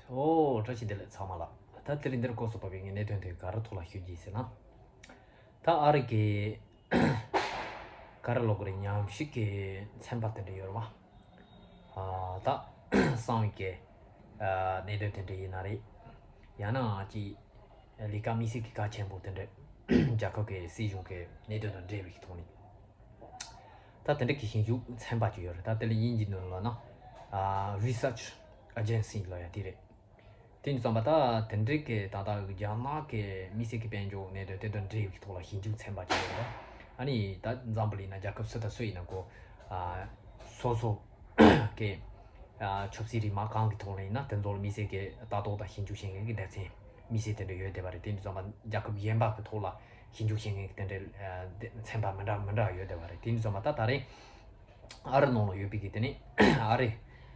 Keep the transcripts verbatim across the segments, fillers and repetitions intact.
ཨོ། བཀྲ་ཤིས་བདེ་ལེགས་ཚང་མ་ལ། ད་དེ་རིང་འདིར་སྐོར་སོགས་པ་བའི་ངའི་གནད་དོན་དེ་ག་རེ་ཐོག་ལ་ཞུ་རྒྱུ་ཡིན་ཟེར་ན། ད་ཨ་རི་གི་ག་རེ་ལབ་དགོས་རེད། ཉམས་ཞིབ་ཀྱི་ཚན་པ་དེ་འདྲ་ཡོད་རེད་བ། ཨ་ད་གསང་བའི་གི་ཨ་གནད་དོན་དེ་འདྲ་ཡིན་ན་རེད། ཡང་ན་ཅིག་ལས་ཀ་དམིགས་བསལ་གྱི་གལ་ཆེན་པོ་དེ་འདྲ་རྒྱལ་ཁབ་ཀྱི་སྲིད་གཞུང་གི་གནད་དོན་དང་འབྲེལ་བའི་ཐོག་ནས། ད་དེ་འདྲ་གི་ཞིབ་འཇུག་ཚན་པ་ཅིག་ཡོད་རེད། ད་དེ་ལ་དབྱིན་ཇིའི་ནང་ལ་ན་ཨ་Research Agency ལབ་ཡ་དེ་རེད། དེ་ཡིན་ཙང་མ་ད་དེ་འདྲའི་གི་ད་ལྟ་རྒྱ་ནག་གི་དམིགས་བསལ་གྱི་དཔལ་འབྱོར་གནད་དོན་དེ་དང་འབྲེལ་བའི་ཐོག་ལ་ཞིབ་འཇུག་ཚན་པ་ཅིག་ཡོད་རེད། ཨ་ནི་ད་འཛམ་བུ་གླིང་ན་རྒྱལ་ཁབ་སུ་དང་སུ་ཡིན་ན་ཁོ་ཨ་སོ་སོ་གི་ཨ་ཆབ་སྲིད་རིག་དངོས་གང་གི་ཐོག་ལ་ཡིན་ན་དེ་ཚོ་ལ་དམིགས་བསལ་གྱི་ལྟ་རྟོག་དང་ཞིབ་འཇུག་བྱེད་མཁན་གྱི་སྡེ་ཚན་དམིགས་བསལ་དེ་འདྲ་ཡོད་བསྡད་པ་རེད། དེ་ཡིན་ཙང་མ་རྒྱལ་ཁབ་གཞན་པ་གི་ཐོག་ལ་ཞིབ་འཇུག་བྱེད་མཁན་གྱི་དེ་འདྲའི་ཨ་སྡེ་ཚན་པ་མི་འདྲ་མི་འདྲ་ཡོད་བསྡད་པ་རེད། དེ་ཡིན་ཙང་མ་ད་ད་རེས་ཨ་རི་ནང་ལ་ཡོད་པའི་གི་དེ་ནི་ཨ་རི་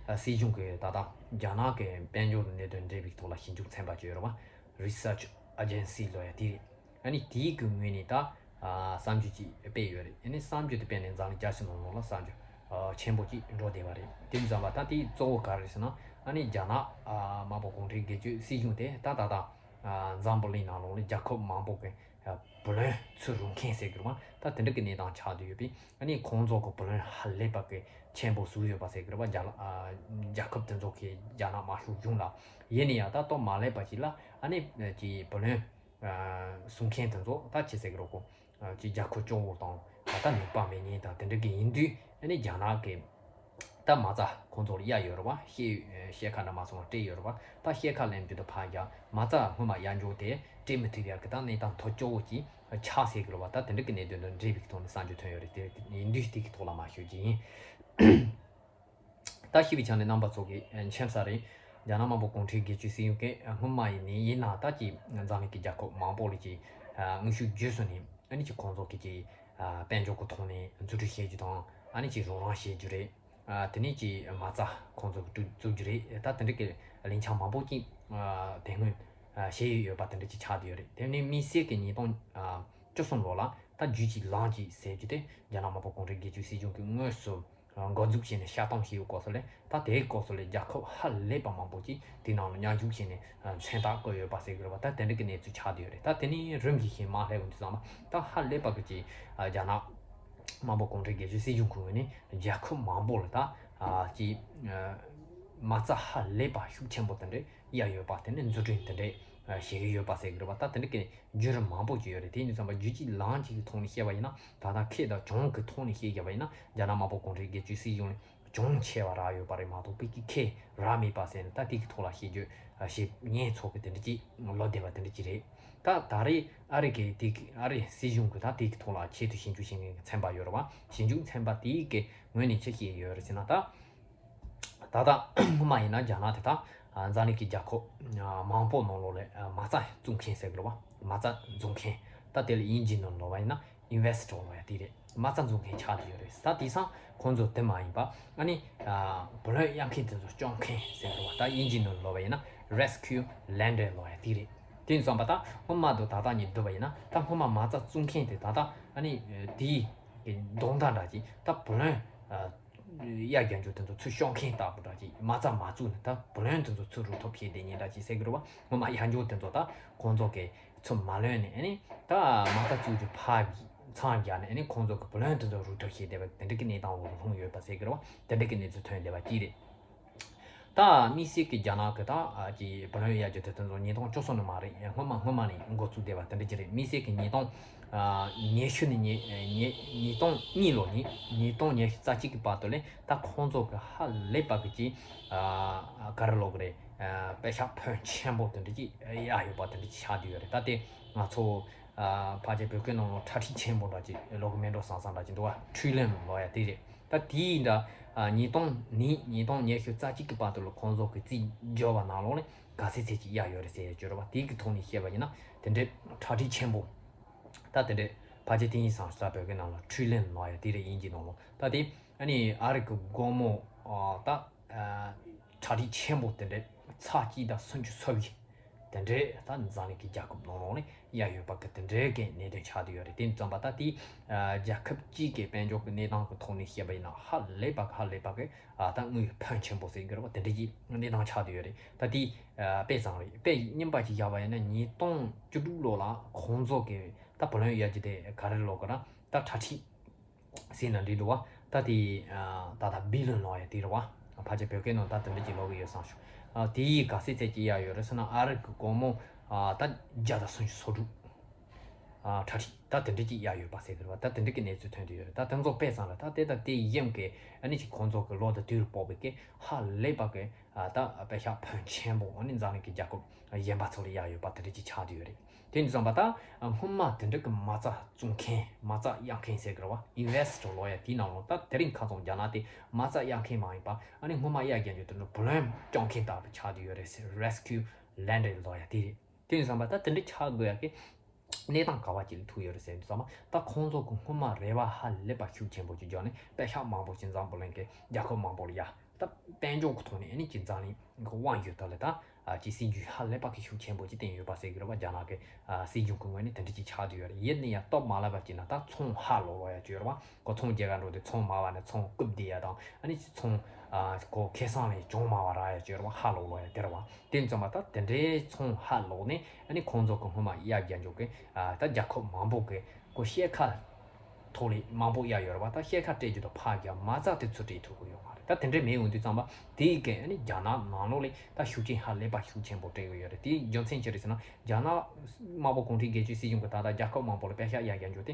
སྲིད་གཞུང་གི་ད་ལྟ་རྒྱ་ནག་གི་དཔལ་འབྱོར་གནད་དོན་འབྲེལ་བའི་ཐོག་ལ་ཞིབ་འཇུག་ཚན་པ་ཅིག་ཡོད་རེད་བ། Research Agency ལབ་ཡ་དེ་རེད། ཨ་ནི་དེའི་གི་ངོས་ནས་ད་ཨ་གསར་འགྱུར་ཅིག་སྤེལ་ཡོད་རེད། ཨ་ནི་གསར་འགྱུར་དེ་སྤེལ་ནས་འཛམ་གླིང་རྒྱ་ཆེ་ནང་ལོགས་ལ་གསར་འགྱུར་ཨ་ཆེན་པོ་ཅིག་འགྲོ་བསྡད་པ་རེད། དེ་ཙམ་པ་ད་དེའི་གཙོ་བོ་ག་རེ་རེད་ཟེར་ན། ཨ་ནི་རྒྱ་ནག་ཨ་དམར་པོ་གུང་ཁྲན་སྒེར་གཅོད་སྲིད་གཞུང་དེ་ད་ད་ད་ཨ་འཛམ་བུ་གླིང་ནང་ལོགས་ལ་རྒྱལ་ཁབ་མང་པོ་གི་ཨ་བུ་ལོན་ཚུར་རུང་མཁན་ཟེར་གི་རེད་བ། ད་དེ་འདྲ་གི་གནས་སྟངས་ཆགས་བསྡད་ཡོད་པས། ཨ་ནི་ཁོང་ཚོ་གི་བུ་ལོན་ཧ་ལས་པ་གི་ཆེན་པོ་བཟོས་ཡོད་པ་ཟེར་གི་རེད་བ། རྒྱ་ལ་ཨ་རྒྱལ་ཁབ་དེ་ཚོ་གི་རྒྱ་ནག་དམར་ཤོག་གཞུང་ལ། ཡིན་ན་ཡང་ད་ལྟོ་མ་ལེགས་པ་ཅིག་ལ་ཨ་ནི་ཀྱི་བུ་ལོན་ཨ་སྲུང་མཁན་དེ་ཚོ་ད་ཅི་ཟེར་གི་རེད་གོ། ཨ་ཀྱི་རྒྱལ་ཁབ་སྐྱོ་བོ་དང་ད་ལྟ་ནུས་པ་མེད་མཁན་དང་དེ་འདྲ་གི་ཡིན་དུས། ཨ་ནི་རྒྱ་ནག་གི་ད་མ་རྩ་ཁོང་ཚོ་ལ་གཡར་ཡོད་རེད་བ། ཤེལ་ཤེལ་ཁ་འདྲ་མ་སོང་བ་སྤྲད་ཡོད་རེད་བ། ད་ཤེལ་ཁ་ལེན་རྒྱུ་དང་ཕར་རྒྱག་མ་རྩ་སྔོན་མ་གཡར་འཇོག་དེ་སྤྲད་མི་ཐུབ་ཡག་གི་ད་གནས་སྟངས་ཐོག་སྐྱོ་བོ་ཅིག་ཆགས་ཟེར་གི་རེད་བ། ད་དེ་འདྲ་གི་གནད་དོན་དང་འབྲེལ་བའི་ཐོག་ནས་གསར་འགྱུར་ཐོན་ཡོད་རེད། དེ་ཡིན་དུས་དེ་གི་ཐོག་ལ་མ་ཞུ་རྒྱུ་ཡིན། ད་ཤེས་པའི་ཆ་ནས་རྣམ་པ་ཚོ་གི་མཁྱེན་གསལ་རེད། རྒྱ་ནག་དམར་པོ་གུང་ཁྲན་སྒེར་གཅོད་སྲིད་གཞུང་གིས་སྔོན་མ་ཡིན་ནའི་ཡིན་ན་ད་ཀྱི་འཛམ་གླིང་གི་རྒྱལ་ཁབ་མང་པོ་ལ་ཀྱི་དངོས་ཤུགས་བརྒྱུད་སོང་ནས། ཨ་ནི་ཀྱི་ཁོང་ཚོ་གི་ཀྱི་དཔལ་འབྱོར་གི་ཐོག་ནས་འཛུགས་སྐྲུན་བྱེད་རྒྱུ་དང་། ཨ་ནི་ཀྱི་རོགས་རམ་བྱེད་རྒྱུ་རེད། ཨ་དེ་ནས་ཀྱི་མ་རྩ་ཁོང་ཚོ་གི་བཙུགས་རྒྱུ་རེད། ད་དེ་འདྲ་གི་ལས་འཆར་མང་པོ་ཅིག་དེ་སྔོན་བྱས་ཡོད་པ་དེ་འདྲ་ཅིག་ཆགས་བསྡད་ཡོད་རེད། དེ་ནས་དམིགས་བསལ་གྱི་ཉིས་སྟོང་བཅུ་གསུམ་ལོ་ལ་ད་རྒྱུད་གཅིག་ལམ་གཅིག་ཟེར་རྒྱུ་དེ་རྒྱ་ནག་དམར་པོ་གུང་ཁྲན་སྒེར་གཅོད་སྲིད་གཞུང་གིས་དངོས་སུ་འགོ་འཛུགས་བྱས་ནས་བཤད་སྟངས་ཤིག་ཡོད་སྐོར་སོགས་ལས། ད་དེའི་སྐོར་སོགས་ལས་རྒྱལ་ཁབ་ཧ་ལས་པ་མང་པོ་ཅིག་དེའི་ནང་ལ་མཉམ་ཞུགས་བྱས་ནས་མཚན་རྟགས་བཀོད་ཡོད་པ་ཟེར་གི་རེད་བ། ད་དེ་འདྲ་གི་གནས་ཚུལ་ཆགས་བསྡད་ཡོད་རེད། ད་དེ་ནས་རིམ་བཞིན་བཞིན་མར་སླེབས་ཡོང་དུས་ཙམ་པ་ད་ཧ་ལས་པ་གི་ཅིག་རྒྱ་ནག་དམར་པོ་གུང་ཁྲན་སྒེར་གཅོད་སྲིད་གཞུང་ཁོངས་ནས་རྒྱལ་ཁབ་མང་པོ་ལ་ད་ཅིག་མ་རྩ་ཧ་ལས་པ་ཤུགས་ཆེན་པོ་དེ་འདྲ་གཡར་ཡོད་པ། དེ་ནས་འཛུགས་སྐྲུན་དེ་འདྲ་བྱེད་ཀྱི་ཡོད་པ་ཟེར་གི་རེད་བ། ད་དེ་འདྲ་གི་བརྒྱུད་རིམ་མང་པོ་ཅིག་ཡོད་རེད། དེ་ཡིན་དུས་ཙམ་པ་རྒྱུད་གཅིག་ལམ་གཅིག་གི་ཐོག་ནས་བཤད་པ་ཡིན་ན། ད་ལྟ་ཁེ་དང་གྱོང་གི་ཐོག་ནས་བཤད་བཞག་པ་ཡིན་ན། རྒྱ་ནག་དམར་པོ་གུང་ཁྲན་སྒེར་གཅོད་སྲིད་གཞུང་ལ་གྱོང་ཆེ་བ་རག་ཡོད་པ་རེད་མ་གཏོགས་ཕ་གི་ཁེ་རག་མེད་པ་ཟེར་ནས། ད་དེ་གི་ཐོག་ལ་བཤད་རྒྱུ་ཞིབ་ངས་ཚོགས་ཀྱི་དེ་འདྲ་ཅིག་ལོ་བསྡད་པ་དེ་འདྲ་ཅིག་རེད། ད་ད་རེས་ཨ་རི་གི་དེ་གི་ཨ་རི་སྲིད་གཞུང་གི་ད་དེ་གི་ཐོག་ལ་ཆེད་དུ་ཞིབ་འཇུག་བྱེད་མཁན་གྱི་ཚན་པ་ཡོད་རེད་བ། ཞིབ་འཇུག་ཚན་པ་དེའི་གི་ངོས་ནས་ཅི་བཤད་ཡོད་རེད་ཟེར་ན། ད་ད་ལྟ་སྔོན་མ་ཡིན་ན་རྒྱ་ནག་དེ་ད་འཛམ་གླིང་གི་རྒྱལ་ཁབ་མང་པོ་ནང་ལོགས་ལ་མ་རྩ་བཙུགས་མཁན་ཟེར་གི་རེད་བ། མ་རྩ་འཛུགས་མཁན། ད་དེ་ལ་དབྱིན་ཇིའི་ནང་ལབ་པ་ཡིན་ན་ཨིན་ཝེ་སི་ཊར་ལབ་ཡ་དེ་རེད། མ་རྩ་འཛུགས་མཁན་ཆགས་བསྡད་ཡོད་རེད། ད་དེང་སང་ཁོང་ཚོ་དེ་མ་ཡིན་པ་ཨ་ནི་བུ་ལོན་གཡར་མཁན་དེ་ཚོ་སྐྱོང་མཁན་ཟེར་གི་རེད་བ། ད་དབྱིན་ཇིའི་ནང་ལབ་པ་ཡིན་ན་རེ་སི་ཀིའུ་ལེན་ཌར་ལབ་ཡ་དེ་རེད། དེ་ཡིན་ཙང་པ་ད་སྔོན་མ་དང་ད་ལྟ་གཉིས་བསྡུར་བ་ཡིན་ན། ད་སྔོན་མ་མ་རྩ་བཙུགས་མཁན་དེ་ད་ལྟ་ཨ་ནི་དེའི་གི་རྡུང་རྡེག་འདྲ་ཅིག་ད་བུ་ལོན་གཡར་རྒྱག་རྒྱུ་དེ་ཚོ་ཚུར་སྐྱོང་མཁན་ལྟ་བུ་འདྲ་ཅིག་མ་རྩ་མ་བཙུགས་ནས་ད་བུ་ལོན་དེ་ཚོ་ཚུར་རུ་ཐོབ་བྱས་བསྡད་མཁན་འདྲ་ཅིག་ཟེར་གི་རེད་བ། སྔོན་མ་གཡར་རྒྱུ་དེ་ཚོ་ད་ཁོང་ཚོ་གི་ཚུར་མ་ལོན་ནས། ཨ་ནི་ད་མ་རྩ་བཙུགས་རྒྱུ་ཕར་མཚམས་བཞག་ནས། ཨ་ནི་ཁོང་ཚོ་གི་བུ་ལོན་དེ་ཚོ་རུ་ཐོབ་བྱས་བསྡད་པ་དེ་འདྲ་གི་གནས་སྟངས་འོག་ལ་ལྷུང་ཡོད་པ་ཟེར་གི་རེད་བ། དེ་འདྲ་གི་གནས་ཚུལ་ཐོན་བསྡད་པ་གཅིག་རེད། ད་དམིགས་བསལ་གྱི་རྒྱ་ནག་གི་ད་ཨ་ཀྱི་བུ་ལོན་གཡར་རྒྱུ་དེ་དེ་ཚོ་ཉིས་སྟོང་བཅུ་གསུམ་ནས་མ་རེད། སྔོན་མ་སྔོན་མ་ནས་འགོ་བཙུགས་བསྡད་པ་དེ་འདྲ་ཅིག་རེད། དམིགས་བསལ་གྱི་ཉིས་སྟོང་ཉི་ཤུ་ནས་ཉི་ཉི་ཉིས་སྟོང་གཉིས་ལོ་ནས་ཉིས་སྟོང་ཉི་ཤུ་རྩ་གཅིག་གི་བར་དུ་ལས་ད་ཁོང་ཚོ་གི་ཧ་ལས་པ་གི་ཅིག་ཨ་ག་རེ་ལབ་དགོས་རེད། ཨ་པེ་ཤག་ཕོན་ཆེན་པོ་དེ་འདྲ་ཅིག་གཡར་ཡོད་པ་དེ་འདྲ་ཅིག་ཆགས་བསྡད་ཡོད་རེད། ད་དེ་ང་ཚོ་ཨ་ཕལ་ཆེར་བོད་སྐད་ནང་ལ་ཁྲ་ཁྲིག་ཆེན་པོ་འདྲ་ཅིག་ལབ་གི་མེད་འགྲོ་བསམ་བསམ་འདྲ་ཅིག་འདུག་བ། ཁྲི་ལན་ལབ་ཡ་དེ་རེད། ད་དེའི་འདྲ་ཨ་ཉིས་སྟོང་ནས་ཉིས་སྟོང་ཉི་ཤུ་རྩ་གཅིག་གི་བར་དུ་ལ་ཁོང་ཚོ་གི་རྩིས་འབྱོར་བ་ནང་ལོགས་ལ་ག་ཚད་ཚད་ཅིག་གཡར་ཡོད་རེད་ཟེར་ཡ་ཅིག་ཡོད་རེད་བ། དེའི་གི་ཐོག་ནས་བཤད་པ་ཡིན་ན་དེ་འདྲའི་ཁྲ་ཁྲིག་ཆེན་པོ། ད་དེ་འདྲའི་ཕལ་ཆེར་དེ་ཡིན་བསམ་ས། བོད་སྐད་ནང་ལ་ཁྲི་ལན་ལབ་ཡ་དེ་རེད། དབྱིན་ཇིའི་ནང་ལ། ད་དེ་ཨ་ནི་ཨ་རི་གི་སྒོར་མོ་ཨ་ད་ཨ་ཁྲ་ཁྲིག་ཆེན་པོ་དེ་འདྲའི་ཚེག་གཅིག་དང་སུམ་ཅུ་སོ་བཞི། དེ་འདྲའི་ད་འཛམ་གླིང་གི་རྒྱལ་ཁབ་ནང་ལོགས་ནས་གཡར་ཡོད་པ་གི་དེ་འདྲའི་གི་གནད་དོན་ཆགས་བསྡད་ཡོད་རེད། དེ་ཙམ་པ་ད་དེ་རྒྱལ་ཁབ་གཅིག་གི་དཔལ་འབྱོར་གི་གནས་སྟངས་གི་ཐོག་ནས་བཤད་པ་ཡིན་ན་ཧ་ལས་པ་གི་ཧ་ལས་པ་གི་ད་དངུལ་ཕོན་ཆེན་པོ་ཟེར་གི་རེད་པ། དེ་འདྲའི་གི་གནས་སྟངས་ཆགས་བསྡད་ཡོད་རེད། ད་དེ་དཔེ་བཟང་རེད། དཔེ་རྙིང་པ་ཅིག་བཞག་པ་ཡིན་ན་ཉིས་སྟོང་བཅུ་དྲུག་ལོ་ལ་ཁོང་ཚོ་གི་ད་བུ་ལོན་གཡར་རྒྱུ་དེ་ག་རེ་ལབ་དགོས་ན་ད་གྲ་སྒྲིག་ཟེར་ན་འགྲིག་འདུག་བ། ད་དེ་ད་ལྟ་བི་ལོན་ལབ་ཡ་དེ་རེད་བ། ཕལ་ཆེར་བོད་སྐད་ནང་ད་དེ་འདྲ་ཅིག་ལབ་གི་ཡོད་བསམ་བྱུང་། དེ་ཡིས་ག་ཚད་ཚད་ཅིག་གཡར་ཡོད་རེད་ཟེར་ན་ཨ་རི་གི་སྒོར་མོ་ད་བརྒྱ་དང་སུམ་ཅུ་སོ་དྲུག་གྲ་སྒྲིག་ད་དེ་འདྲ་ཅིག་གཡར་ཡོད་པ་ཟེར་གི་རེད་བ། ད་དེ་འདྲ་གི་གནས་ཚུལ་ཐོན་བསྡད་ཡོད་རེད། ད་དེ་ཚོ་དཔེ་བཟང་རེད། ད་དེ་ད་དེ་གཞན་གི་ཨ་ནི་ཅིག་ཁོང་ཚོ་གི་ལོ་དང་དུས་ལ་དཔག་པའི་གི་ཧ་ལས་པ་གི་ད་པད་ཤག་ཕོན་ཆེན་པོ་ཨ་ནི་འཛམ་གླིང་གི་རྒྱལ་ཁབ་གཞན་པ་ཚོ་ལ་གཡར་ཡོད་པ་དེ་འདྲ་ཅིག་ཆགས་བསྡད་ཡོད་རེད། དེ་ཡིན་དུས་ཙམ་པ་ད་སྔོན་མ་དེ་འདྲ་གི་མ་རྩ་བཙུགས་མཁན་མ་རྩ་གཡར་མཁན་ཟེར་གི་རེད་བ། ཨིན་ཝེ་སི་ཊར་ལབ་ཡ་དེའི་ནང་ལོགས་ད་དེ་རིང་ཁ་སང་རྒྱ་ནག་དེ་མ་རྩ་གཡར་མཁན་མ་ཡིན་པ་ཨ་ནི་སྔོན་མ་གཡར་རྒྱག་རྒྱུ་དེ་འདྲ་བུ་ལོན་རྒྱག་མཁན་ལྟ་བུ་ཆགས་བསྡད་ཡོད་རེད་ཟེར། རེ་སི་ཀིའུ་ལེན་ཌར་ལབ་ཡ་དེ་རེད། དེ་ཡིན་དུས་ཙམ་པ་ད་དེ་འདྲ་ཆགས་དགོས་ཡ་གི་གནས་སྟངས་ག་བ་ཅིག་ལ་ཐུག་ཡོད་རེད་ཟེར་དུས་ཙམ་པ་ད་ཁོང་ཚོ་གི་སྔོན་མ་རེ་བ་ཧ་ལས་པ་ཤུགས་ཆེན་པོ་ཅིག་བརྒྱབ་ནས་པད་ཤག་མང་པོ་ཅིག་འཛམ་བུ་གླིང་གི་རྒྱལ་ཁབ་མང་པོ་ལ་གཡར། ད་དཔལ་འབྱོར་གི་ཐོག་ནས་ཨ་ནི་ཅིག་འཛམ་གླིང་གི་དབང་ཡོད་ཐབས་ལ་ད་ཨ་ཅིག་སྲིད་ཇུས་ཧ་ལས་པ་གི་ཤུགས་ཆེན་པོ་ཅིག་བཏིང་ཡོད་པ་ཟེར་གི་རེད་བ། རྒྱ་ནག་གི་ཨ་སྲིད་གཞུང་གི་ངོས་ནས་དེ་འདྲ་ཅིག་ཆགས་བསྡད་ཡོད་རེད། ཡིན་ན་ཡང་སྟབས་མ་ལེགས་པ་ཅིག་ན་ད་ཚོང་ཧ་ལོག་ལོག་ཡ་ཅིག་ཡོད་རེད་བ། ཁོ་ཚོང་རྒྱག་ག་འགྲོ་དུས་ཚོང་མང་བ་ནས་ཚོང་རྐུབ་བསྡད་ཡ་དང་ཨ་ནི་ཅིག་ཚོང་ཨ་ཁོ་ཁེ་བཟང་ལས་གྱོང་མང་བ་རག་ཡ་ཅིག་ཡོད་རེད་བ། ཧ་ལོག་ལོག་ཡ་དེ་རེད་བ། དེ་ཙམ་པ་ད་དེ་འདྲའི་ཚོང་ཧ་ལོག་ནས་ཨ་ནི་ཁོང་ཚོ་གི་སྔོན་མ་གཡར་རྒྱག་འཇོག་གི་ཨ་ད་རྒྱལ་ཁབ་མང་པོ་གི་ཁོ་ཤེལ་ཁ་ཐོག་ལས་མང་པོ་གཡར་ཡོད་རེད་བ། ད་ཤེལ་ཁ་སྤྲད་རྒྱུ་དང་ཕར་རྒྱག་མ་རྩ་དེ་ཚུར་སྤྲད་ཐུབ་ཀྱི་ཡོད་མ་རེད། ད་དེ་འདྲའི་མེད་འོང་དུས་ཙམ་པ་དེའི་གི་ཨ་ནི་རྒྱ་ནག་ནང་ལོགས་ལས་ད་ཤུགས་རྐྱེན་ཧ་ལས་པ་ཤུགས་ཆེན་པོ་སྤྲད་ཀྱི་ཡོད་རེད། དེའི་རྒྱུ་མཚན་ཅི་རེད་ཟེར་ན་རྒྱ་ནག་དམར་པོ་གུང་ཁྲན་སྒེར་གཅོད་སྲིད་གཞུང་གི་ད་ལྟ་རྒྱལ་ཁབ་མང་པོ་ལ་པད་ཤག་གཡར་རྒྱག་འཇོག་དེ་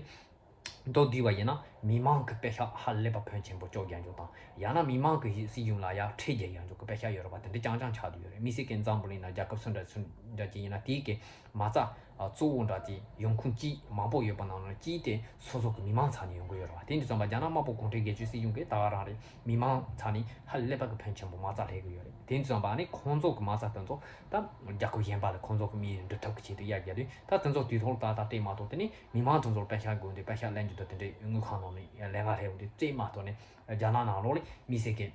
མདོར་བསྡུས་པ་ཡིན་ན་མི་མང་གི་པད་ཤག་ཧ་ལས་པ་ཕོན་ཆེན་པོ་སྐྱོབ་རྒྱག་འཇོག་དང་ཡང་ན་མི་མང་གི་སྲིད་གཞུང་ལ་ཡར་ཁྲལ་རྒྱག་རྒྱག་འཇོག་གི་པད་ཤག་ཡོད་རེད་བ། དེ་འདྲ་རྐྱང་རྐྱང་ཆགས་བསྡད་ཡོད་རེད། དམིགས་བསལ་གྱི་འཛམ་བུ་གླིང་ནང་རྒྱལ་ཁབ་སུ་འདྲ་སུ་འདྲ་ཅིག་ཡིན་ན་དེའི་གི་མ་རྩ་གཙོ་བོ་འདྲ་དེ་ཡོང་ཁུངས་གཅིག་མང་པོ་ཡོད་པ་ནང་ནས་གཅིག་དེ་སོ་སོ་གི་མི་མང་ཚ་ནས་ཡོང་གི་ཡོད་རེད་བ། དེ་འདྲ་ཙམ་པ་རྒྱ་ནག་དམར་པོ་གུང་ཁྲན་སྒེར་གཅོད་སྲིད་གཞུང་གིས་ད་ག་རང་རེད། མི་མང་ཚ་ནས་ཧ་ལས་པ་གི་ཕོན་ཆེན་པོ་མ་རྩ་སླེབས་གི་ཡོད་རེད། དེ་འདྲ་ཙམ་པ་ནི་ཁོང་ཚོ་གི་མ་རྩ་དེ་ཚོ་ད་རྒྱལ་ཁབ་གཞན་པ་ལ་ཁོང་ཚོ་གི་མི་ཡིས་འགྲུབ་ཐབས་ཀྱི་ཆེད་དུ་གཡར་རྒྱག་དུས་ད་དེ་ཚོ་དུས་ཐོག་ལ་ཏག་ཏག་སྤྲད་མ་ཐུབ། དེ་ནི་མི་མང་དེ་ཚོར་པད་ཤག་དགོས་འདུག་པད་ཤག་ལེན་རྒྱུ་དང་དེ་འདྲའི་དངུལ་ཁང་ནང་ནས་ལས་ཀ་སླེབས་འོང་དུས་སྤྲད་མ་ཐུབ་ནས་རྒྱ་ནག་ནང་ལོགས་ལ་དམིགས་བསལ་གྱི་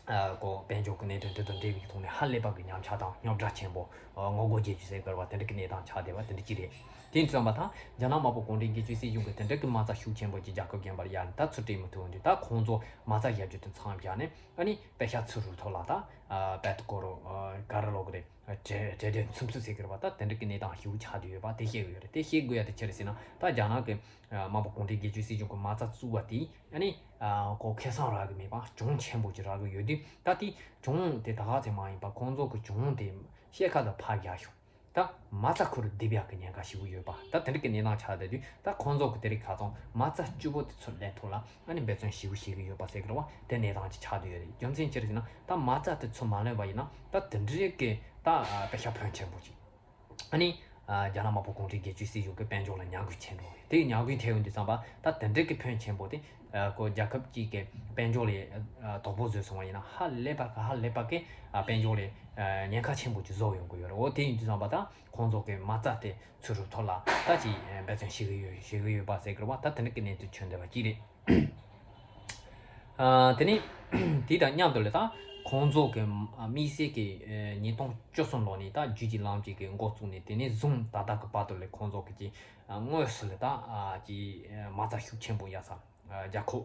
ཨ་ཀོ་དཔལ་འབྱོར་གྱི་གནད་དོན་དེ་དང་འབྲེལ་བའི་ཐོག་ནས་ཧ་ལས་པ་གི་ཉམས་ཆག་དང་རྙོག་དྲ་ཆེན་པོ་ངོ་རྒོལ་བྱེད་རྒྱུ་ཟེར་དགོས་པ་དེ་འདྲ་གི་གནས་སྟངས་ཆགས་བསྡད་པ་དེ་འདྲ་ཅིག་རེད། དེ་ཡིན་དུས་ཙམ་པ་ད་རྒྱ་ནག་དམར་པོ་གུང་ཁྲན་སྒེར་གཅོད་སྲིད་གཞུང་གི་དེ་འདྲ་གི་མ་རྩ་ཤུགས་ཆེན་པོ་ཅིག་རྒྱལ་ཁབ་གཞན་པར་གཡར་ནས་ད་ཚུར་སྤྲད་མི་ཐུབ་འོང་དུས་ད་ཁོང་ཚོ་མ་རྩ་གཡར་རྒྱུ་དེ་མཚམས་བཞག་ནས་ཨ་ནི་པད་ཤག་ཚུར་རུ་ཐོག་ལ་ད་ཨ་པད་ཀོ་རོ་ཨ་ག་རེ་ལབ་དགོས་རེད། གྲོས་གྲོས་དོན་མཚམས་ཚུད་ཟེར་གི་རེད་པ། ད་དེ་འདྲ་གི་གནས་སྟངས་ཞེ་པོ་ཆགས་བསྡད་ཡོད་པ་དེ་ཤེས་དགོས་ཡོད་རེད། དེ་ཤེས་དགོས་ཡ་དེ་ཅི་རེད་ཟེར་ན་ད་རྒྱ་ནག་གི་དམར་པོ་གུང་ཁྲན་སྒེར་གཅོད་སྲིད་གཞུང་གི་མ་རྩ་བཙུགས་པ་དེ་ཨ་ནི་ཨ་ཁོ་ཁེ་བཟང་རག་གི་མེད་པ་གྱོང་ཆེན་པོ་ཅིག་རག་གི་ཡོད་དུས་ད་དེ་གྱོང་དེ་ད་ག་ཚད་མ་ཡིན་པ་ཁོང་ཚོ་གི་གྱོང་དེ་ཤེལ་ཁ་ལ་ཕར་རྒྱག་ཤོག་ད་མ་རྩ་ཁོ་རང་རྡིབ་ཡག་གི་ཉེན་ཁ་ཞེ་པོ་ཡོད་པ། ད་དེ་འདྲ་གི་གནས་སྟངས་ཆགས་བསྡད་དུས་ད་ཁོང་ཚོ་གི་དེ་རིང་ཁ་སང་མ་རྩ་སྐྱིད་པོ་དེ་ཚུར་ལེན་ཐུབ་ལ་ཨ་ནི་འབད་བརྩོན་ཞེ་པོ་བྱེད་ཀྱི་ཡོད་པ་ཟེར་གི་རེད་བ། དེ་གནས་སྟངས་ཅིག་ཆགས་བསྡད་ཡོད་རེད། རྒྱུ་མཚན་ཅི་རེད་ཟེར་ན་ད་མ་རྩ་དེ་ཚུར་མ་ལེན་པ་ཡིན་ན་ད་དེ་འདྲའི་གི་ད་པད་ཤག་ཕོན་ཆེན་པོ་ཅིག་ཨ་ནི་རྒྱ་ནག་དམར་པོ་གུང་ཁྲན་སྒེར་གཅོད་སྲིད་གཞུང་གི་དཔལ་འབྱོར་ལ་ཉམས་རྒུད་ཕྱིན་འགྲོ་གི་དེ་ཉམས་རྒུད་ཐེབས་ཡོང་དུས་ཙམ་པ་ད་དེ་འདྲའི་གི་ཕོན་ཆེན་པོ་དེ་ཨ་ཁོ་རྒྱལ་ཁབ་ཅིག་གི་དཔལ་འབྱོར་ལ་ཨ་དོ་ཕོག་བཟོས་སོང་བ་ཡིན་ན་ཧ་ལས་པ་གི་ཧ་ལས་པ་གི་ཨ་དཔལ་འབྱོར་ལ་ཨ་ཉེན་ཁ་ཆེན་པོ་ཅིག་བཟོ་ཡོང་གི་ཡོད་རེད། འོ་དེ་ཡིན་དུས་ཙམ་པ་ད་ཁོང་ཚོ་གི་མ་རྩ་དེ་ཚུར་རུ་ཐོག་ལ་ད་ཅིག་འབད་བརྩོན་བྱེད་གི་ཡོད་བྱེད་གི་ཡོད་པ་ཟེར་གི་རེད་བ། ད་དེ་འདྲ་གི་གནས་ཚུལ་བྱུང་བསྡད་པ་ཅིག་རེད། ཨ་དེ་ནས་དེ་དང་མཉམ་དུ་ལ་ད་ཁོང་ཚོ་གི་དམིགས་བསལ་གི་ཉིས་སྟོང་བཅུ་གསུམ་ལོ་ནས་ད་རྒྱུད་ཀྱི་ལམ་གཅིག་གི་འགོ་བཙུགས་ནས་དེ་ནས་བཟུང་ད་ལྟ་གི་བར་དུ་ལ་ཁོང་ཚོ་གི་ཅིག་དངོས་སུ་ལ་ད་ཅིག་མ་རྩ་ཤུགས་ཆེན་པོ་གཡར་ས་རྒྱལ་ཁབ་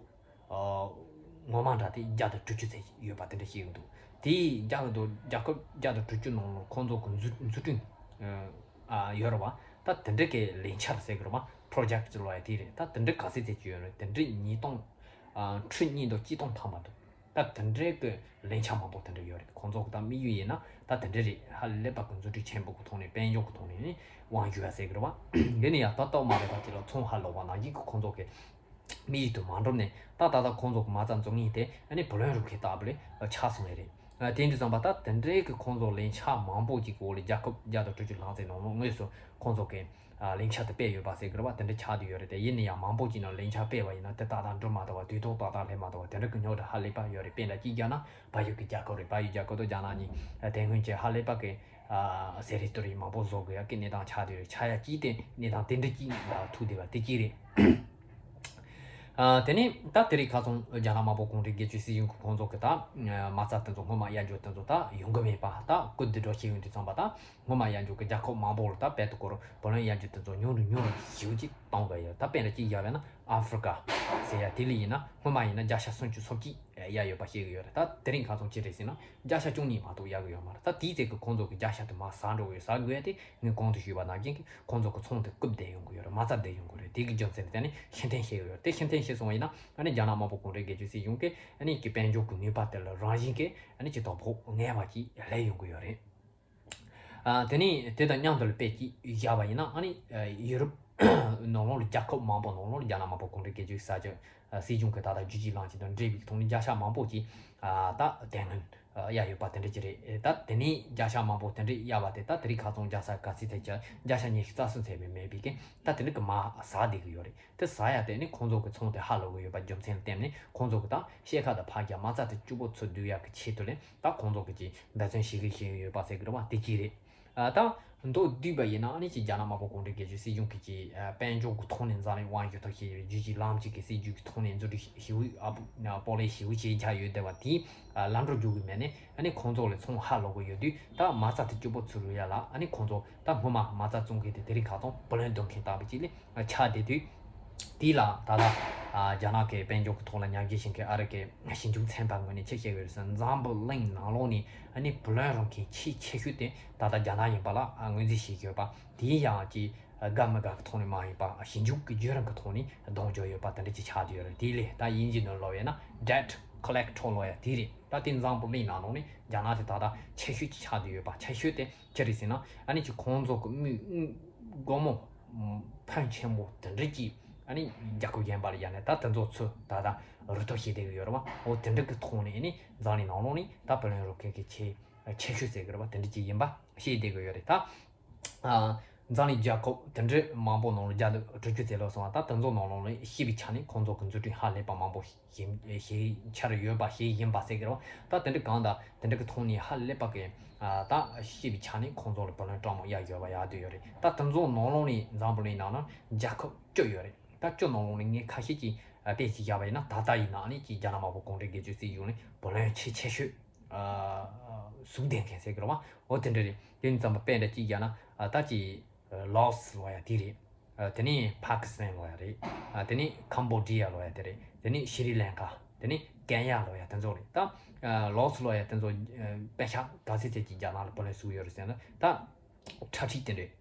ངོ་མ་འདྲ་དེ་བརྒྱ་དང་དྲུག་ཅུ་ཙམ་ཡོད་པ་དེ་འདྲ་ཞིག་ཡོད་འདུག་དེའི་རྒྱལ་ཁབ་རྒྱལ་ཁབ་བརྒྱ་དང་དྲུག་ཅུ་ནང་ལ་ཁོང་ཚོ་གི་འཛུགས་འཛུགས་སྐྲུན་ཨ་ཡོད་རེད་བ། ད་དེ་འདྲ་གི་ལས་འཆར་ཟེར་གི་རེད་བ། པྲོ་ཇེག་ཅིག་ལབ་ཡ་དེ་རེད། ད་དེ་འདྲ་ག་ཚད་ཚད་ཅིག་ཡོད་རེད། དེ་འདྲ་ཉིས་སྟོང་ཨ་ཁྲི་གཉིས་དང་གཅིག་སྟོང་ཐམ་པ་འདུག་ད་དེ་འདྲའི་གི་ལས་འཆར་མང་པོ་དེ་འདྲ་ཡོད་རེད། ཁོང་ཚོ་གི་ད་དམིགས་ཡུལ་ཡིན་ན་ད་དེ་འདྲ་རེད། ཧ་ལས་པ་གི་འཛུགས་སྐྲུན་ཆེན་པོ་གི་ཐོག་ནས་དཔལ་འབྱོར་གི་ཐོག་ནས་ནི་དབང་བསྒྱུར་ཡ་ཟེར་གི་རེད་བ། ཡིན་ན་ཡང་ད་ལྟ་མ་རེད་པ་དེ་ལ་ཚོང་ཧ་ལོག་པ་ནང་བཞིན་གི་ཁོང་ཚོ་གི་དམིགས་ཡུལ་དུ་མ་འགྲུབ་ནས་ད་ད་ལྟ་ཁོང་ཚོ་གི་མ་རྩ་འཛུགས་མཁན་དེ་ཨ་ནི་བུ་ལོན་རུབ་མཁན་ལྟ་བུ་ལས་ཆགས་སོང་བས་རེད། དེ་འདྲ་ཙམ་པ་ད་དེ་འདྲའི་གི་ཁོང་ཚོ་ལས་འཆར་མང་པོ་ཅིག་གི་འོག་ལ་རྒྱལ་ཁབ་བརྒྱ་དང་དྲུག་ཅུ་ལྷག་ཙམ་ནང་ལོགས་དངོས་སུ་ཁོང་ཚོ་གི་ལས་འཆར་དེ་སྤེལ་ཡོད་པ་ཟེར་གི་རེད་བ། དེ་འདྲ་ཆགས་བསྡད་ཡོད་རེད། དེ་ཡིན་ན་ཡང་མང་པོ་ཅིག་ནང་ལས་འཆར་སྤེལ་བ་ཡིན་ན་དེ་ཏག་ཏག་འགྲུབ་མ་ཐུབ་པ་དུས་ཐོག་ཏག་ཏག་སླེབས་མ་ཐུབ་པ་དེ་འདྲ་གི་རྙོག་དྲ་ཧ་ལས་པ་ཡོད་རེད། དཔེར་ན་གཅིག་བརྒྱབ་ན་བལ་ཡུལ་གི་རྒྱལ་ཁབ་རེད། བལ་ཡུལ་རྒྱལ་ཁབ་དང་རྒྱ་ནག་གཉིས་དེ་སྔོན་གྱི་ཧ་ལས་པ་གི་ཟས་རིགས་དེ་རིགས་མང་པོ་བཟོ་དགོས་ཡ་གི་གནས་སྟངས་ཆགས་བསྡད་ཡོད་རེད། ཆགས་ཡ་གཅིག་དེ་གནས་སྟངས་དེ་འདྲ་གཅིག་ལ་ཐུག་བསྡད་པ་དེ་གཅིག་རེད། ཨ། དེ་ནས་ད་དེ་རིང་ཁ་སང་རྒྱ་ནག་དམར་པོ་གུང་ཁྲན་སྒེར་གཅོད་སྲིད་གཞུང་གི་ཁོང་ཚོ་གི་ད་མ་རྩ་དེ་ཚོ་སྔོན་མ་གཡར་རྒྱུ་དེ་ཚོ་ད་ཡོང་གི་མེད་པ། ད་སྐུལ་འདེད་འགྲོ་བྱེད་ཡོང་དུས་ཙམ་པ། ད་སྔོན་མ་གཡར་རྒྱུ་གི་རྒྱལ་ཁབ་མང་པོ་ལ་ད་རྦད་དེ་ཁོ་རང་བུ་ལོན་གཡར་རྒྱུ་དེ་ཚོ་ཉུང་རུ་ཉུང་རུ་ཞེ་པོ་ཅིག་གཏོང་གི་ཡོད། ད་དཔེར་ན་གཅིག་བཞག་པ་ཡིན་ན་ཨ་ཧྥི་རི་ཀ་ཟེར་ཡ་དེ་ལ་ཡིན་ན་སྔོན་མ་ཡིན་ན་བརྒྱ་ཆ་སུམ་ཅུ་སོ་གཅིག་གཡར་ཡོད་པ་ཤེས་ཀྱི་ཡོད་རེད། ད་དེ་རིང་ཁ་སང་ཅི་རེད་ཟེར་ན་བརྒྱ་ཆ་བཅུ་གཉིས་མ་གཏོགས་གཡར་གྱི་ཡོད་མ་རེད། ད་དེའི་ཚེ་གི་ཁོང་ཚོ་གི་བརྒྱ་ཆ་དེ་མར་ཟག་འགྲོ་གི་ཡོད། ཟག་དགོས་ཡ་དེ་ངས་གོང་དུ་ཞུས་པ་ནང་བཞིན་གྱི་ཁོང་ཚོ་གི་ཚོང་དེ་རྐུབ་བསྡད་ཡོང་གི་ཡོད་རེད། མ་རྩ་བསྡད་ཡོང་གི་རེད། དེ་གི་རྒྱུ་མཚན་དེ་ནི་ཤེས་ཐོན་ཤེས་ཡོད་རེད། དེ་ཤེས་ཐོན་ཤེས་སོང་བ་ཡིན་ན་ཨ་ནི་རྒྱ་ནག་དམར་པོ་གུང་ཁྲན་སྒེར་གཅོད་སྲིད་གཞུང་གིས་ཨ་ནི་གི་དཔལ་འབྱོར་གི་ནུས་པ་དེ་ལ་རང་བཞིན་གྱིས་ཨ་ནི་གི་དོ་ཕོག་ངེས་པ་ཅིག་སླེབས་ཡོང་གི་ཡོད་རེད། ཨ། དེ་ནས་དེ་དང་མཉམ་དུ་ལ་དཔེ་གཅིག་བཞག་པ་ཡིན་ན་ཨ་ནི་ཡུ་རོབ་ནང་ལོགས་ལ་རྒྱལ་ཁབ་མང་པོ་ནང་ལོགས་ལ་རྒྱ་ནག་དམར་པོ་གུང་ཁྲན་སྒེར་གཅོད་ས་ཆ་སྲིད་གཞུང་གི་ད་ལྟ་རྒྱུད་གཅིག་ལམ་གཅིག་དང་འབྲེལ་བའི་ཐོག་ནས་བརྒྱ་ཆ་མང་པོ་ཅིག་ཨ། ད་དེ་སྔོན་གཡར་ཡོད་པ་དེ་འདྲ་ཅིག་རེད། ད་དེ་ནས་བརྒྱ་ཆ་མང་པོ་དེ་འདྲ་གཡར་བ་དེ་ད་དེ་རིང་ཁ་སང་རྒྱ་ས་ག་ཚད་ཚད་ཀྱི་བརྒྱ་ཆ་ཉི་ཤུ་རྩ་གསུམ་ཚད་མིན་མེད་པའི་གི་ད་དེ་འདྲ་གི་མར་ཟག་བསྡད་གི་ཡོད་རེད། དེ་ཟག་ཡ་དེ་ནི་ཁོང་ཚོ་གི་ཚོང་དེ་ཧ་ལོག་གི་ཡོད་པ་རྒྱུ་མཚན་ལ་བརྟེན་ནས་ཁོང་ཚོ་གི་ད་ཤེལ་ཁ་དང་ཕག་རྒྱ་མ་རྩ་དེ་སྐྱུག་པོ་ཚུར་བསྡུ་ཡག་གི་ཆེད་དུ་ལས་ད་ཁོང་ཚོ་གི་ཅིག་འབད་བརྩོན་བྱེད་གི་བྱེད་གི་ཡོད་པ་ཟེར་གི་རེད་བ། དེ་གཅིག་རེད། ཨ། ད་མདོར་བསྡུས་པ་ཡིན་ན་ཨ་ནི་ཅིག་རྒྱ་ནག་དམར་པོ་གུང་ཁྲན་སྒེར་གཅོད་སྲིད་གཞུང་གི་ཅིག་ཨ། དཔལ་འབྱོར་གི་ཐོག་ནས་འཛམ་གླིང་དབང་སྒྱུར་ཐབས་ཤེས་ཡོད་རྒྱུ་ཅིག་ལམ་གཅིག་གི་སྲིད་ཇུས་ཀྱི་ཐོག་ནས་མཛུབ་ཁྲིད་ཞེ་པོ་ཨ། སྤོ་ལེ་ཞེ་པོ་བྱེད་འཆར་ཡོད་བསྡད་པ་དེ་ཨ། ལམ་འགྲོ་རྒྱུག་གི་མེད་ནས་ཨ་ནི་ཁོང་ཚོ་ལ་ཚོང་ཧ་ལོག་གི་ཡོད་དུས། ད་མ་རྩ་དེ་སྐྱུག་པོ་ཚུར་རུ་ཡ་ལ་ཨ་ནི་ཁོང་ཚོ་ད་སྔོན་མ་མ་རྩ་བཙོང་མཁན་དེ་དེ་རིང་ཁ་སང་བུ་ལོན་འདོན་མཁན་ལྟ་བུ་ཅིག་ལས་ཆགས་བསྡད་དུས། དེ་ལ་ད་ལྟ་ཨ། རྒྱ་ནག་གི་དཔལ་འབྱོར་གྱི་ཐོག་ལ་ཉམས་ཞིབ་བྱེད་མཁན་ཨ་རི་གི་ཞིབ་འཇུག་ཚན་པ་ངོས་ནས་ཆེད་བཤད་ཡོད་རེད་ཟེར། འཛམ་བུ་གླིང་ནང་ལོགས་ནས་ཨ་ནི་བུ་ལོན་རུང་མཁན་ཆེས་ཆེ་ཤོས་དེ་ད་ལྟ་རྒྱ་ནག་ཡིན་པ་ལ་ཨ། ངོས་འཛིན་བྱེད་ཀྱི་ཡོད་པ་དེ་ཡང་ཅིག་དགའ་མི་དགའ་གི་ཐོག་ནས་མ་ཡིན་པ་ཞིབ་འཇུག་གི་བརྒྱུད་རིམ་གྱི་ཐོག་ནས་གདེང་འཇོག་ཡོད་པ་དེ་འདྲ་ཅིག་ཆགས་བསྡད་ཡོད་རེད། དེ་ལས་ད་དབྱིན་ཇིའི་ནང་ལབ་ཡོད་ན་debt collateral ལབ་ཡ་དེ་རེད། ད་དེ་འཛམ་བུ་གླིང་ནང་ལོགས་ནས་རྒྱ་ནག་དེ་ད་ལྟ་ཆེ་ཤོས་ཅིག་ཆགས་བསྡད་ཡོད་པ། ཆེ་ཤོས་དེ་ཅི་རེད་ཟེར་ན་ཨ་ནི་ཅིག་ཁོང་ཚོ་གི་དངུལ་དངུལ་སྒོར་མོ་ཕོན་ཆེན་པོ་དེ་འདྲ་ཅིག་ཨ་ནི་རྒྱལ་ཁབ་གཞན་པ་ལ་གཡར་ནས་ད་དེ་ཚོ་ཚུར་ད་ལྟ་རུ་ཐོག་བྱེད་བསྡད་ཀྱི་ཡོད་རེད་བ། འོ་དེ་འདྲ་གི་ཐོག་ནས་ཨ་ནི་འཛམ་གླིང་ནང་ལོགས་ནས་ད་བུ་ལོན་རུང་མཁན་གྱི་ཆེས་ཆེ་ཤོས་ཟེར་གི་རེད་བ། དེ་འདྲ་ཅིག་ཡིན་པ་ཤེས་བསྡད་ཀྱི་ཡོད་རེད། ད་ཨ། འཛམ་གླིང་རྒྱལ་ཁབ་དེ་འདྲ་མང་པོ་ནང་ལ་རྒྱ་ལ་དྲུག་ཅུ་ཙམ་ལོག་སོང་བ། ད་དེ་ཚོ་ནང་ལོགས་ལ་ཤེས་པའི་ཆ་ནས་ཁོང་ཚོ་གི་འཛུགས་སྐྲུན་ཧ་ལས་པ་མང་པོ་ཞིག་བྱེད་འཆར་ཡོད་པ་ཞིག་ཡིན་པ་ཟེར་གི་རེད་བ། ད་དེ་འདྲ་གང་ལྟར་དེ་འདྲ་གི་ཐོག་ནས་ཧ་ལས་པ་གི་ཨ། ད་ཤེས་པའི་ཆ་ནས་ཁོང་ཚོ་ལ་བུ་ལོན་སྤྲང་མོ་གཡར་ཡོད་པ་ཡག་བསྡད་ཡོད་རེད། ད་དེ་ཚོ་ནང་ལོགས་ནས་འཛམ་བུ་གླིང་ནང་ན་རྒྱལ་ཁབ་བཅུ་ཡོད་རེད། ད་བཅུ་ནང་ལོགས་ནས་ངས་ཁ་ཤས་ཀྱིས་ཨ། དཔེ་ཅིག་བཞག་པ་ཡིན་ན་ད་ལྟ་ཡིན་ན་ཨ་ནི་ཅིག་རྒྱ་ནག་དམར་པོ་གུང་ཁྲན་སྒེར་གཅོད་སྲིད་གཞུང་ནས་བུ་ལོན་ཆེས་ཆེ་ཤོས་ཨ། ཟུག་ལྡན་མཁན་ཟེར་གི་རེད་བ། འོ་དེ་འདྲ་རེད། དེ་ཡིན་ཙམ་པ་དཔེ་འདྲ་ཅིག་བཞག་ན་ཨ། ད་ཅིག་ལའོ་སི་ལབ་ཡ་དེ་རེད། ཨ། དེ་ནས་ཕ་ཀི་སི་ཐན་ལབ་ཡ་རེད། ཨ། དེ་ནས་ཁམ་བོ་ཌི་ཡ་ལབ་ཡ་དེ་རེད། དེ་ནས་ཤི་རི་ལན་ཀ། དེ་ནས་ཀེན་ཡ་ལབ་ཡ་དེ་ཚོ་རེད། ད་ཨ། ལའོ་སི་ལབ་ཡ་དེ་ཚོ་ཨ། པེ་ཤ་ག་ཚད་ཚད་ཀྱི་རྒྱ་ནག་ལ་བུ་ལོན་ཟུག་ཡོད་རེད་ཟེར་ན། ད་ཁྲལ་ཁྲིག་དེ་འདྲས།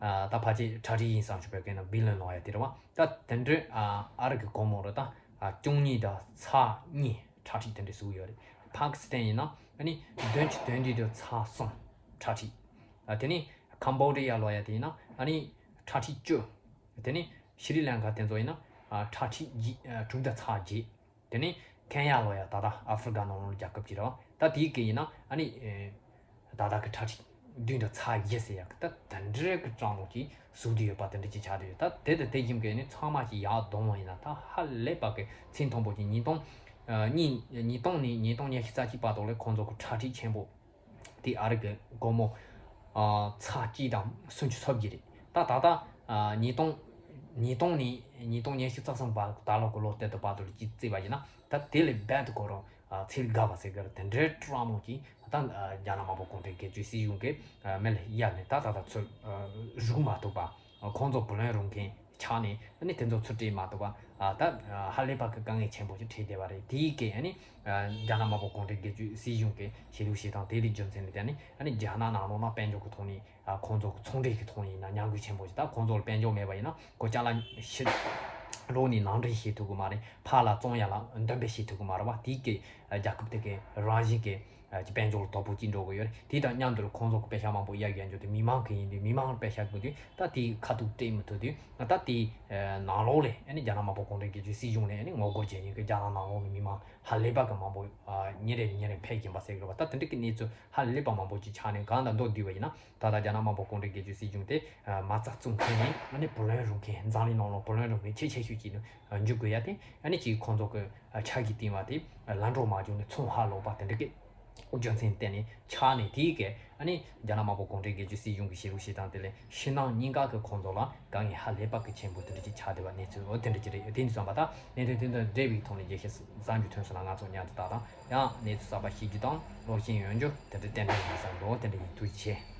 ཨ། ད་ཕལ་ཆེར་ཁྲལ་ཁྲིག་ཡིན་བསམ་ཞུ་བའི་སྐད་ན་བི་ལན་ལབ་ཡ་དེ་རེད་བ། ད་དེ་འདྲས་ཨ། ཨ་རི་གི་སྒོར་མོ་རེད། ད་ཨ། བཅུ་གཉིས་དང་ཚེག་གཉིས་ཁྲལ་ཁྲིག་དེ་འདྲས་ཟུག་ཡོད་རེད། ཕ་ཀི་སི་ཐན་ཡིན་ན་ཨ་ནི་བདུན་ཅུ་དོན་བདུན་དང་ཚེག་གསུམ་ཁྲལ་ཁྲིག། ཨ། དེ་ནས་ཁམ་བོ་ཌི་ཡ་ལབ་ཡ་དེ་ཡིན་ན་ཨ་ནི་ཁྲལ་ཁྲིག་བཅུ། དེ་ནས་ཤི་རི་ལན་ཀ་དེ་ཚོ་ཡིན་ན་ཨ། ཁྲལ་ཁྲིག་བརྒྱད། ཨ། དྲུག་དང་ཚེག་བརྒྱད། དེ་ནས་ཁེན་ཡ་ལབ་ཡ་ད་ལྟ་ཨ་ཧྥི་རི་ཀ་ནང་ལོགས་རྒྱལ་ཁབ་ཅིག་རེད་བ། ད་དེའི་སྐད་ཡིན་ན་ཨ་ནི་ཨེ། ད་ལྟ་གི་ཁྲལ་ཁྲིག་བདུན་དང་ཚེག་བཞི་ཟེར་ཡག་གི་ད་དེ་འདྲའི་གི་སྤྲང་མོ་ཅིག་ཟུག་བསྡད་ཡོད་པ་དེ་འདྲ་ཅིག་ཆགས་བསྡད་ཡོད། ད་དེ་དང་དེ་བཞིན་གི་ནི་ཚང་མ་ཅིག་ཡར་བསྡོམས་པ་ཡིན་ན་ད་ཧ་ལས་པ་གི་ཚད་མཐོན་པོ་ཅིག་ཉིས་སྟོང་ཨ། གཉིས་ཉིས་སྟོང་ནས་ཉིས་སྟོང་ཉི་ཤུ་རྩ་གཅིག་བར་དུ་ལ་ཁོང་ཚོ་གི་ཁྲལ་ཁྲིག་ཆེན་པོ་དེ་ཨ་རི་གི་སྒོར་མོ་ཨ། ཚེག་གཅིག་དང་སུམ་ཅུ་སོ་བརྒྱད་རེད། ད་ད་ལྟ་ཨ། ཉིས་སྟོང་ཉིས་སྟོང་ནས་ཉིས་སྟོང་ཉི་ཤུ་རྩ་གསུམ་བར་ད་ལོ་གི་ལོ་དེ་དང་བར་དུ་ལ་ཅིག་བརྩིས་པ་ཡིན་ན་ད་དེ་ལས་རྦད་དེ་ཁོ་རང་ཨ། ཚད་འགག་པ་ཟེར་གི་རེད། དེ་འདྲའི་སྤྲང་མོ་ཅིག་ད་ཨ། རྒྱ་ནག་དམར་པོ་གུང་ཁྲན་སྒེར་གཅོད་སྲིད་གཞུང་གིས་ཨ། མི་ལ་གཡར་ནས་ད་ད་ལྟ་ཚུར་ཨ། རུག་མ་ཐུབ་པ། ཁོང་ཚོ་བུ་ལོན་རུང་མཁན་ཆགས་ནས་ཨ་ནི་དེ་ཚོ་ཚུར་སྤྲད་མ་ཐུབ་པ། ཨ། ད་ཧ་ལས་པ་གི་དཀའ་ངལ་ཆེན་པོ་ཞིག་འཕྲད་བསྡད་པ་རེད། དེའི་སྐད་ཨ་ནི་རྒྱ་ནག་དམར་པོ་གུང་ཁྲན་སྒེར་གཅོད་སྲིད་གཞུང་གི་བྱེད་ལུགས་བྱེད་སྟངས་དེ་ལས་རྒྱུ་མཚན་ལས་ཨ་ནི་ཨ་ནི་རྒྱ་ནག་ནང་ལོགས་ན་དཔལ་འབྱོར་གི་ཐོག་ནས་ཨ། ཁོང་ཚོ་གི་ཚོང་འབྲེལ་གི་ཐོག་ནས་ཡིན་ན་མཉམ་འགུལ་ཆེན་པོ་ཞིག་ད་ཁོང་ཚོ་ལ་དཔལ་འབྱོར་མེད་པ་ཡིན་ན་ཁོ་ཅ་ལག་ཕྱི་ལོགས་ནས་ནང་འདྲེན་བྱེད་ཐུབ་གི་མ་རེད། ཕར་ལ་བཙོང་ཡ་ལ་འདོན་སྤེལ་བྱེད་ཐུབ་གི་མ་རེད་བ། དེའི་སྐད་རྒྱལ་ཁབ་དེ་གི་རང་བཞིན་གི་ཨ། ཅིག་དཔལ་འབྱོར་ལ་དོ་ཕོག་ཅིག་འགྲོ་གི་ཡོད་རེད། དེ་དང་མཉམ་དུ་ཁོང་ཚོ་གི་པེ་ཤག་མང་པོ་གཡར་གཡར་འགྲོ་དུས་མི་མང་གི་ཡིན་དུས་མི་མང་ལ་པེ་ཤག་དགོས་དུས་ད་དེའི་ཁ་ཐུག་སྤྲད་མི་ཐུབ་དུས་ད་དེའི་ནང་ལོགས་ལས་ཨ་ནི་རྒྱ་ནག་དམར་པོ་གུང་ཁྲན་སྒེར་གཅོད་སྲིད་གཞུང་ནས་ཨ་ནི་ངོ་རྒོལ་བྱེད་མཁན་གྱི་རྒྱ་ནག་ནང་ལོགས་ནས་མི་མང་ཧ་ལས་པ་གི་མང་པོ་ཨ། ཉིན་རེ་ཉིན་རེ་འཕེལ་བཞིན་པ་ཟེར་གི་རེད་བ། ད་དེ་འདྲ་གི་གནས་ཚུལ་ཧ་ལས་པ་མང་པོ་ཅིག་ཆགས་ནས་གང་ལྟར་མདོར་བསྡུས་པ་ཡིན་ན་ད་ལྟ་རྒྱ་ནག་དམར་པོ་གུང་ཁྲན་སྒེར་གཅོད་སྲིད་གཞུང་དེ་ཨ། མ་རྩ་བཙུགས་མཁན་ནས་ཨ་ནི་བུ་ལོན་རུང་མཁན་འཛམ་གླིང་ནང་ལོགས་བུ་ལོན་རུང་མཁན་ཆེས་ཆེ་ཤོས་ཅིག་ནི་འཇུག་དགོས་ཡ་དེ་ཨ་ནི་ཅིག་ཁོང་ཚོ་གི་ཨ། ཆ་གི་བཏིང་བ་དེ་ལམ་འགྲོ་མ་བྱུང་ནས་ཚོང་ཧ་ལོག་པ་དེ་འདྲ་གི་ རྒྱུ་མཚན་བརྟེན་ནས་ཆགས་ནས། དེའི་གི་ཨ་ནི་རྒྱ་ནག་དམར་པོ་གུང་ཁྲན་གྱི་སྲིད་གཞུང་གི་བྱེད་ལུགས་བྱེད་སྟངས་དེ་ལས་ཕྱི་ནང་གཉིས་ཀ་གི་ཁོང་ཚོ་ལ་དཀའ་ངལ་ཧ་ལས་པ་གི་ཆེན་པོ་དེ་འདྲ་ཅིག་ཆགས་བསྡད་པ་གནས་ཚུལ་འོ་དེ་འདྲ་ཅིག་རེད། དེ་འདྲ་བསམ་པ་དང་། གནད་དོན་དེ་དང་འབྲེལ་བའི་ཐོག་ནས་རྒྱལ་ཁབ་གསར་འགྱུར་ཐོན་སོང་ན་ང་ཚོ་མཉམ་དུ་བལྟ་དང་། ཡང་གནས་ཚུལ་གསར་པ་ཤེས་རྒྱུ་དང་སློབ་སྦྱོང་ཡོང་རྒྱུ་དེ་འདྲ་ཏན་ཏན་ཡིན་བསམ་འདུག་དེ་འདྲ་ཡིན། ཐུགས་རྗེ་ཆེ།